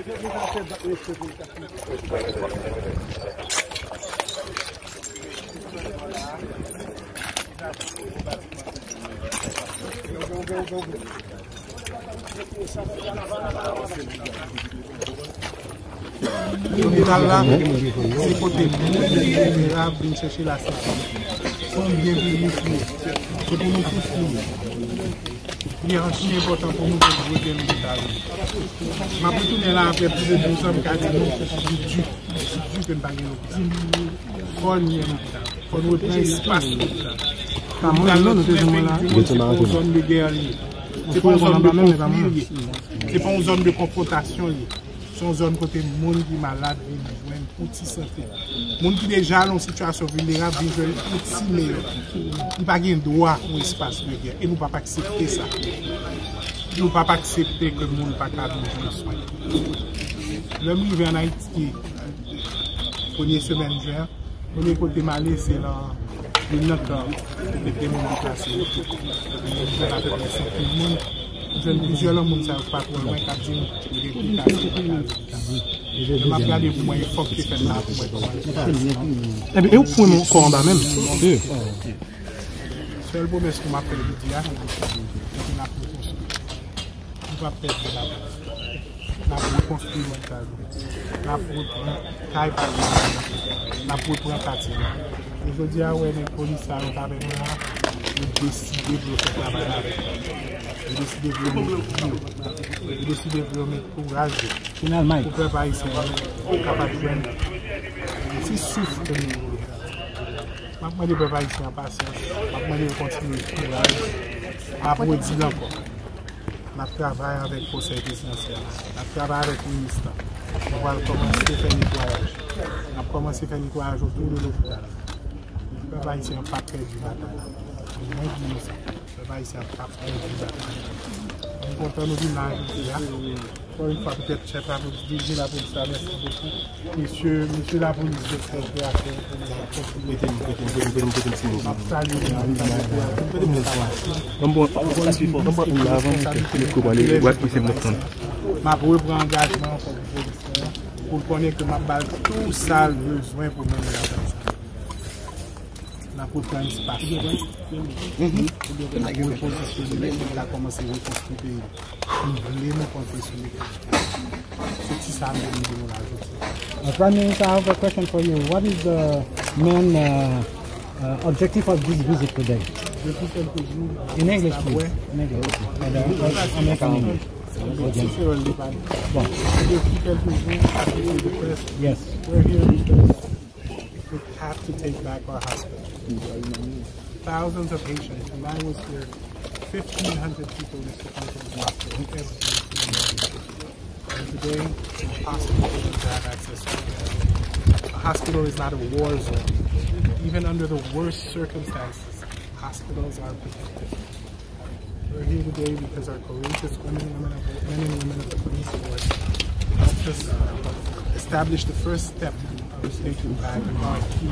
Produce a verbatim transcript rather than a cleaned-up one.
Lopital la, se kote moun ki vilnerab vin chèche lasekirite. Se yon byen piblik li ye. Se pou nou tout li ye. Li achi enpòtan pou nou pou nou gen lopital. M ap retounen la apre plis de douz an, m ka di nou, li di, li di ke n pa gen lopital. Fò n gen lopital. Fò n repran espas lopital. Lopital nan fenbe, li di, se pa yon zòn de gè li ye. Se pa yon zòn de konfli li ye. Se pa yon zòn de konfwontasyon li ye. Se yon zòn kote moun ki malad vin jwenn pou ti sante. Moun ki deja nan yon sitiyasyon vilnerab vin jwenn yon ti meyè. Li pa gen dwa yon espas de gè. E nou p ap aksepte sa. Nou p ap aksepte ke moun pa ka vin jwenn swen. Lè m rive ann Ayiti, premye semèn jen an, premye kote m ale, se nan youn nan kan ki mete moun deplase yo. Mwen jwenn apeprè senk mil moun. M jwenn plizyè nan moun sa yo ki pa twò lwen k ap di m yo gen kou kase, yo pa ka al lopital. Men m ap gade pou mwen efò ki te fèt la pou mwen kòman li te pase. Ebyen, e ou foure nou kò anba menm? Sèl pwomès ke m ap fè jodi a, se ke n ap rekonstwi. Nou p ap pèdi batay. N ap rekonstwi Mòn Kajou. N ap reprann kay pa kay. N ap reprann katye nou. E jodi a, ou wè nèg polis sa yo k avè nou la, yo deside pou yo fè travay avèk nou. Yo deside pou yo met vi yo. Yo deside pou yo met kouraj yo. Pou pèp ayisyen an kapab jwenn ti souf ke nou vle. M ap mande pèp ayisyen an pasyans. M ap mande yo kontinye kouraj. M ap redi l ankò. N ap travay avèk Konsèy Prezidansyèl la. N ap travay avèk minis lan. Nou pral kòmanse fè netwayaj. N ap kòmanse fè netwayaj otou de lopital la. Pèp ayisyen an p ap pèdi batay la. Mwen di nou sa. Pèp ayisyen an p ap pèdi batay la. M kontan nou vin la jodi a. Ankò yon fwa, petèt, chèf lapolis, D G lapolis la, mèsi bokou. Mesye, mesye lapolis, Inspèktè a fè pou nou. Mete m, mete m, mete m, mete m, mete m ti moun. M ap salye nou. Ban m pran, ban m pran, ban m pran, ban m pran, ban m pran, ban m pran, ban m pran, ban m pran, ban m pran. M ap repran angajman ankò pou polis la, pou l konnen ke m ap ba l tou sa l bezwen pou mennen batay sa. N ap repran espas la. N ap repozisyone l pou n ka kòmanse rekonstwi peyi. M vle nou konte sou nou. Se ti sa m vle di nou la jodi. Uh, Prime Minister, I have a question for you. What is the main uh, uh, objective of this visit today? Depi kèlke jou, in English, please. In English, please. For the American English. Bon. Depi kèlke jou, aktivite de près. Yes. We're here because we have to take back our hospital. Thousands of Haitians, when I was here, fifteen hundred people used to come to the hospital every single day. And today, it's impossible for them to have access to care. A hospital is not a war zone. Even under the worst circumstances, hospitals are protected. We're here today because our courageous women, women of, men and women of the police force helped us establish the first step of the state to back our key